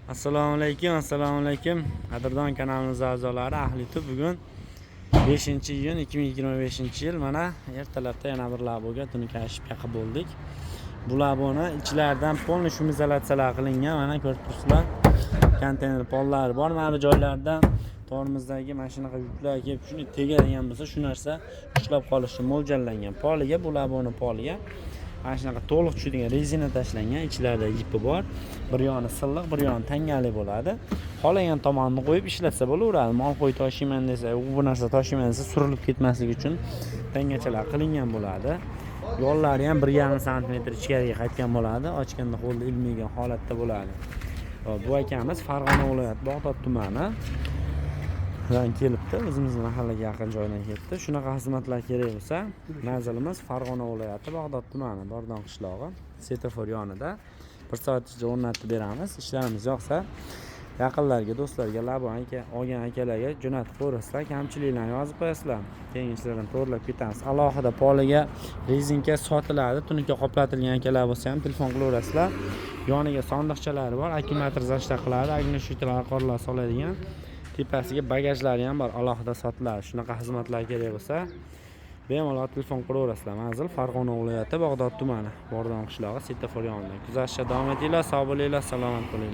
Assalomu alaykum, assalomu alaykum. Qadrdon kanalimiz a'zolari, ahli YouTube, bugun 5 iyun 2025 yil. Mana ertalabda yana bir laboga tunuka yaqib bo'ldik. Bu laboni ichlaridan полный шумоизоляция lar qilingan. Mana ko'rib turibsizlar. Konteyner pollari bor. Mana bu joylarda tormozdagi mana shunaqa yuklar kelib shuni tegadigan bo'lsa, shu narsa ushlab qolishi mo'ljallangan. Poliga, bu laboni poliga mana shunaqa to'liq tushadigan rezina tashlangan, ichlarida yipi bor. Bir yoni silliq, bir yoni tangali bo'ladi. Xohlagan tomonini qo'yib ishlatsa bo'laveradi. Mol qo'y toshiyman desa, u bu narsa toshiyman desa, surilib ketmasligi uchun tangachalar qilingan bo'ladi. Yo'llari ham 1,5 santimetr ichkariga qaytgan bo'ladi. Ochganda qo'lda ilmaydigan holatda bo'ladi. Hop, bu akamiz Farg'ona viloyati, Bag'dod tumani dan kelibdi, o'zimizni mahallaga yaqin joydan kelibdi. Shunaqa xizmatlar kerak bo'lsa, manzilimiz Farg'ona viloyati, Bag'dod tumani, Bordon qishlog'i, svetofor yonida. Bir soat ichida o'rnatib beramiz. Ishlarimiz yoqsa, yaqinlarga, do'stlarga, labo aka olgan akalarga jo'natib qo'yasizlar, kamchiliklarni yozib qo'yasizlar, keyin ishlarni to'g'irlab ketamiz. Alohida poliga rezinka sotiladi. Tunuka qoplatilgan akalar bo'lsa ham telefon qilaverasizlar. Yoniga sondiqchalari bor, akkumulyator защита qiladi, огнетушитель, qorlar soladigan, tepasiga bagajlari ham bor, alohida sotiladi. Shunaqa xizmatlar kerak bo'lsa, bemalol telefon qilaverasizlar. Manzil: Farg'ona viloyati, Bag'dod tumani, Bordon qishlog'i, svetofor yonida. Kuzatishda davom etinglar. Sog' bo'linglar, salomat bo'linglar.